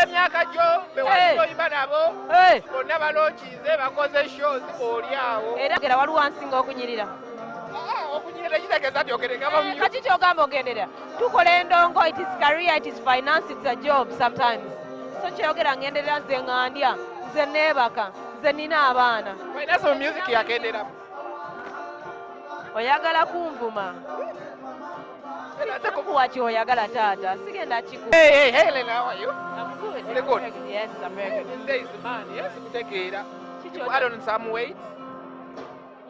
B'emyaka gyo be Hey. wali nabo Hey. bonna balaunchinze, bakoze shows, oli awo. Era gera waliwo ansinga okunyirira. Ah, okunyirira tekitegeeza nti ogerengaba. Eh, kati kyogamba ogenderera tukola endongo, it is career, it is finance, it's a job sometimes. So kyeyogera ngenderera, nze ŋŋandya, nze neebaka, nze nina abaana. Finance mu music yakenderamu. Oyagala kunvuma? Kuwa kyoyagala, taata, sigenda kiku. Hey, hey, Helen, how are you? I'm good. Very good. Yes, I'm very good. These days, man, yes, kutegeera. Kiki? You add on some weight.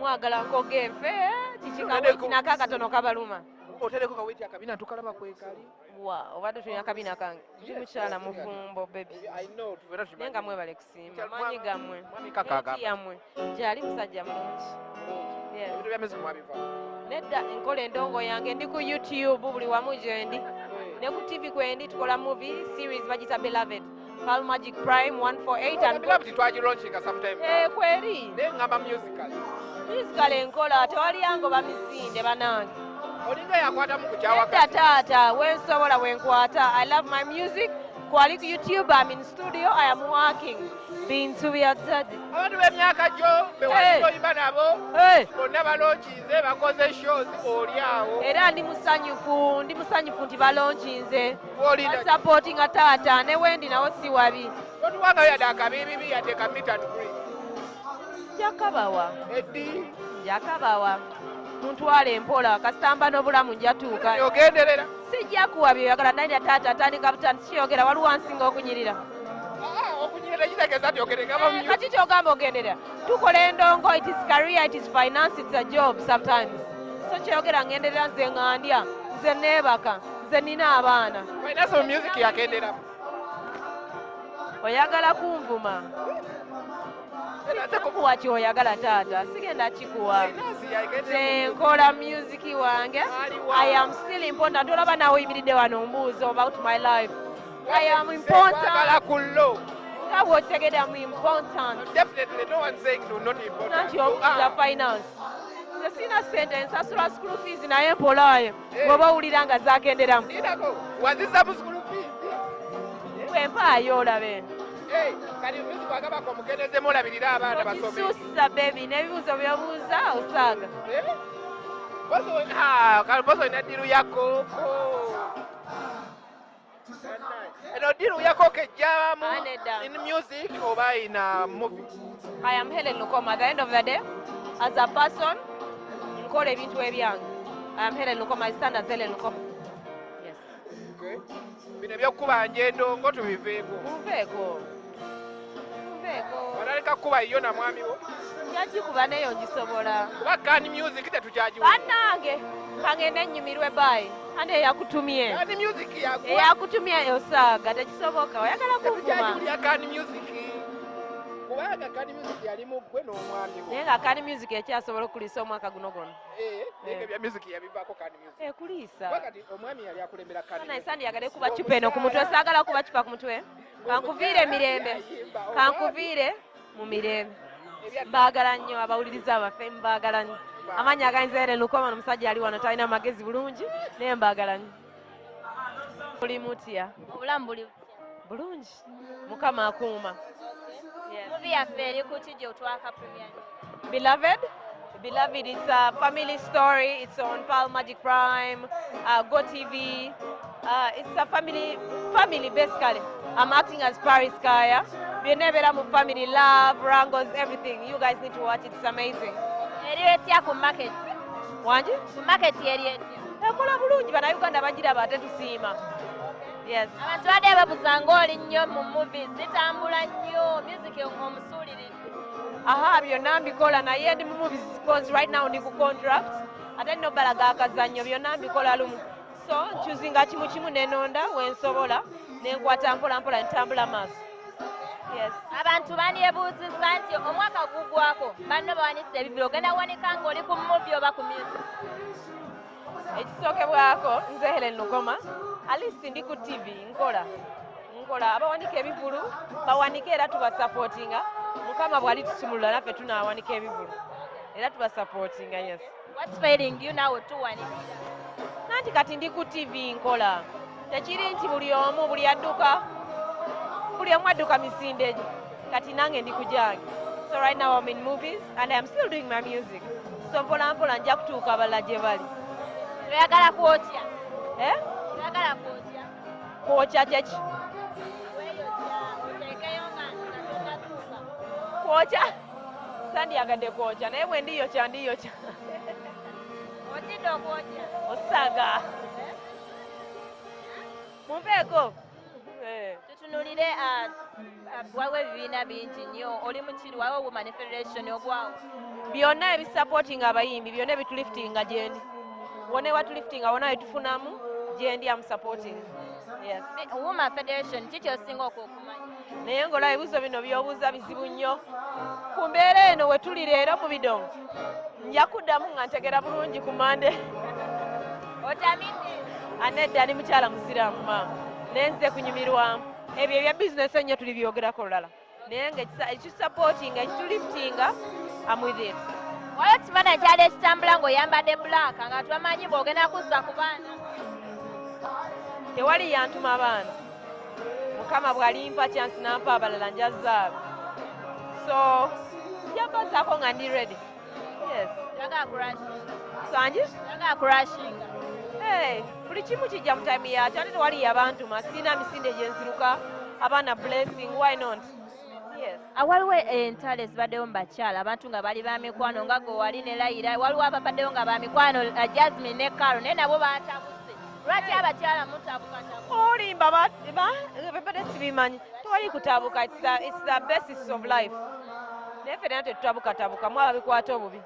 Mwagala nkoga enfe, eh? Kiki? Otereko- Kaweiti akatono kabaluma. Otereko kaweight akabina tukalaba kwekali. Wa obadde tulina akabina kange? Ndi mukyala mufumbo, baby. I know, tuvera tukimanyi. Naye nga mwebale kusiima maanyi gammwe. Mwami kaka agamba. Eti yammwe gyali musajja mulungi. Yes. Ebintu bya music mwabiva. Nedda, nkola endongo yange, ndi ku YouTube, buli wamu gyendi, ne ku TV kwendi. Tukola movie series bagita Beloved, Pearl Magic Prime 148 and Beloved twagilaunchinga sometime. Eh, kweri. Naye ngamba musical. Musical enkola tewali yango bamisinde banange. Olinga yakwatamu ku Nedda. kyawakati. Taata, wensobola wenkwata. I love my music. Kwali ku YouTube, I'm in studio, I am working. Bintu bya daddy. Abantu b'emyaka gyo be Hey. wali oyimba nabo Hey. bonna balaunchinze, bakoze shows, oli awo. Era ndi musanyufu, ndi musanyufu nti balaunchinze. Olinda. Basupportinga taata, ne wendi nawo si wabi. Totuwangayo yadde akabibibi, yadde ka meet and greet. Jakabawa. Eddi. Jakabawa, muntwale empola, kasitamba n'obulamu njatuuka. Ogenderera. Sijja kuwa byoyagala nalya taata, atandika butandisi. Kiyogera waliwo ansinga okunyirira. Ah, okunyirira tekitegeeza nti ogerengaba. Eh, kati kyogamba ogenderera tukola endongo, it is career, it is finance, it's a job sometimes. So kyeyogera ngenderera, nze ŋŋandya, nze neebaka, nze nina abaana. Finance mu music yakenderamu. Oyagala kunvuma? Kuwa kyoyagala, taata, sigenda kikuwa. Nze nkola music wange. I am still important. Olaba nawe oyimiridde wano mbuuza about my life. I am important. Kwagala ku low. Nga bw'okitegedde, am important. Definitely, no one saying no, not important. Nanti You obuuza are. finance. Nze sina sente, nsasula school fees naye mpolaayo. Eh. Bw'oba owulira nga zagenderamu. Linako, wazisa mu school fees. Bwe mpaayo olabe. Hey, kati music wagabako omugendezemu olabirire abaana basome. Okisussa, baby, n'ebibuuzo by'obuuza osaaga. Eh? Ah, kale boss olina deal ya kooko. Eno deal ya kooko ejjamu Ah, nedda. in music oba in a movie? I am Helen Lukoma. At the end of the day, as a person, nkola ebintu ebyange. I am Helen Lukoma. I stand as Helen Lukoma. Yes. Okay. Bino ebyokubanja endongo tubiveeko. Munveeko. Munveeko. Otaleka kukuba yo na mwami wo. Njagikuba neyo ngisobola. Kuba kan music tetukyagiwulira. Bannange, kangende nnyumirwe, bye. Andi eyakutumye? Kan music yagwa. Eyakutumye osaaga, tekisoboka. Oyagala kunvuma. Tetukyagiwulira kan music. Kubanga kan music yalimu ggwe n'omwami wo. Naye nga kan music ekyasobola okuliisa omwaka guno gwonna. Eh, naye nga ebya music yabivaako kan music. Ekuliisa. Kuba kati omwami yali akulembera kan Naye music. sandiyagale kuba cupa eno ku mutwe, saagala kuba cupa ku mutwe. Kankuviire mirembe. Kankuviire mu mirembe. Mbaagala nnyo abawuliriza baffe, mbaagala nnyo. Amannya agayinza Helen Lukoma, omusajja ali wano talina magezi bulungi, naye mbaagala nnyo. Muli mutya? Obulamu buli? Bulungi, Mukama akuuma. Yes. Movie yaffe eri ku ki gye twaka premiere? Beloved. Beloved, it's a family story. It's on Pearl Magic Prime, Go TV. It's a family basically. I'm acting as Paris Kaya. Byonna ebeera mu family, love, wrangles, everything. You guys need to watch it. It's amazing. Eri etya ku market? Wangi? Ku market eri etya? Ekola bulungi, Bannayuganda bagiraba ate tusiima. Yes. Abantu badde babuza ng'oli nnyo mu movies, zitambula nnyo, music omusuuliridde. Aha, byonna mbikola naye ndi mu movies because right now ndi ku contract, ate nno balaga akazannyo, byonna mbikola lumu, so nchoosinga kimu kimu nenonda wensobola nenkwata mpola mpola ntambula maaso. Yes. Abantu bandyebuuzizza nti omwaka gugwako banno bawanise ebivvulu, ogenda wanika ng'oli ku movie oba ku music? Ekisookebwako, nze Helen Lukoma, at least ndi ku TV, nkola nkola. Abawanika ebivulu bawanike era tubasupportinga. Mukama bw'ali tusumulula naffe tunaawanika ebivulu era tubasupportinga, yes. What's failing you naawe tuwanikira? Nanti kati ndi ku TV nkola, tekiri nti buli omu buli adduka. Buli omu adduka misinde gye, kati nange ndi ku gyange. So right now I'm in movies and I'm still doing my music, so mpola mpola nja kutuuka abalala gye bali. Oyagala kwokya? Eh? Oyagala kwokya? Kwokya kyeki? Weeyokya oteekeyo nga nga tonnatuuka. Kwokya, sandyagadde kwokya, naye bwe ndiyokya, ndiyokya. Otidde okwokya? Osaga munveeko. Eh. Tutunulire, waliwo ebibiina bingi nnyo, oli mukiri, waliwo Woman Federation, ogwawo? Byonna ebisupportinga abayimbi, byonna ebituliftinga, gyendi. Wonna ewatuliftinga, wonna wetufunamu, gyendi, am supporting, yes. Woman Federation, ki kyosinga okumanya? Naye ng'olaba ebibuuzo bino by'obuuza bizibu nnyo ku mbeera eno we tuli leero mu bidongo. Nja kuddamu nga ntegera bulungi ku Mande. Otamidde? Anedda, ali mukyala musiraamu maama, naye nze kunyumirwamu. Ebyo ebya bizinesi ennyo tulibyogerako lulala, naye nga ekisupportinga, ekituliftinga, am with it. Waliwo ekifaananyi kyali ekitambula ng'oyambadde black, nga twamanyi bw'ogenda kuzza ku baana. Tewali yantuma abaana. Mukama bw'alimpa chance nampa abalala, njazaaba, so njabazaako nga ndi ready, yes. Oyagala kurashinga? Sangi? Oyagala kurashinga? Hey, buli kimu kijja mu time yakyo, ate tewali yabantuma. Sirina misinde gyenziruka. Abaana blessing, why not? Yes. Waliwo entalo ezibaddewo mu bakyala, abantu nga bali ba mikwano, nga gwe wali ne Layira, waliwo ababaddewo nga ba mikwano, Jasmine ne Caro, naye nabo batabuse. Lwaki abakyala mutabukatabuka? Olimba, bebadde sibimanyi. Tewali kutabuka, it's the basis of life, naye ffenna tetutabukatabuka, mu ababikwata obubi.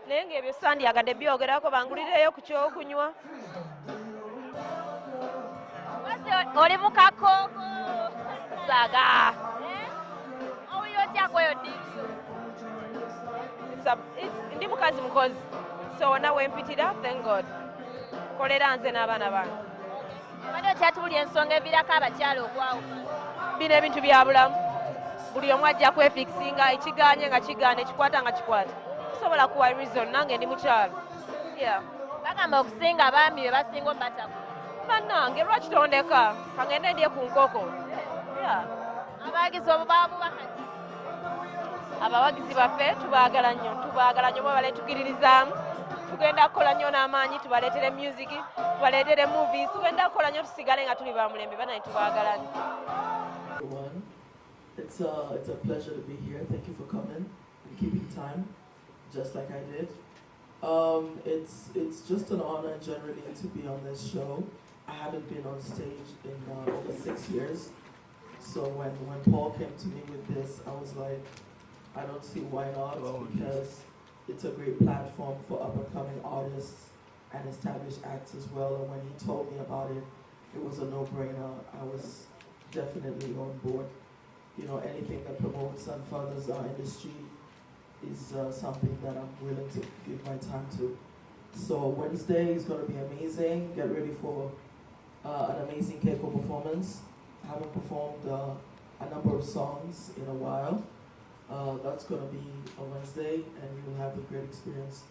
Naye ng'ebyo sandyagadde byogerako, bangulireyo ku kyokunywa. Oli mu kakooko. Saga. Owulira otya kweyo ddiiru? Ndi mukazi mukozi, so wonna wempitira, thank God, kolera nze n'abaana bange. Obadde okyatubulya ensonga eviirako abakyala okwawukana. Bino ebintu bya bulamu, buli omu ajja kwefikisinga, ekiganye nga kigaana, ekikwata nga kikwata. Sobola kuwa reason, nange ndi mukyalo, yeah. Bagamba okusinga abaami be basinga obatabula. Bannange, lwaki tondeka kangende ndye ku nkoko? Yeah. Abawagizi obwo babubakati? Abawagizi baffe tubaagala nnyo, tubaagala nnyo, mwebale tukiririzaamu. Tugenda kukola nnyo n'amaanyi, tubaleetere music, tubaleetere movies, tugenda kukola nnyo tusigale nga tuli ba mulembe. Banaye, tubaagala nnyo. Everyone. It's a pleasure to be here. Thank you for coming and keeping time, just like I did. It's just an honor generally to be on this show. I haven't been on stage in over 6 years, so when Paul came to me with this, I was like, I don't see why not, because it's a great platform for up and coming artists and established acts as well. And when he told me about it, it was a no-brainer. I was definitely on board. Anything that promotes and furthers our industry is something that I'm willing to give my time to. So Wednesday is going to be amazing. Get ready for an amazing Keiko performance. I haven't performed a number of songs in a while. That's going to be on Wednesday, and you'll have a great experience.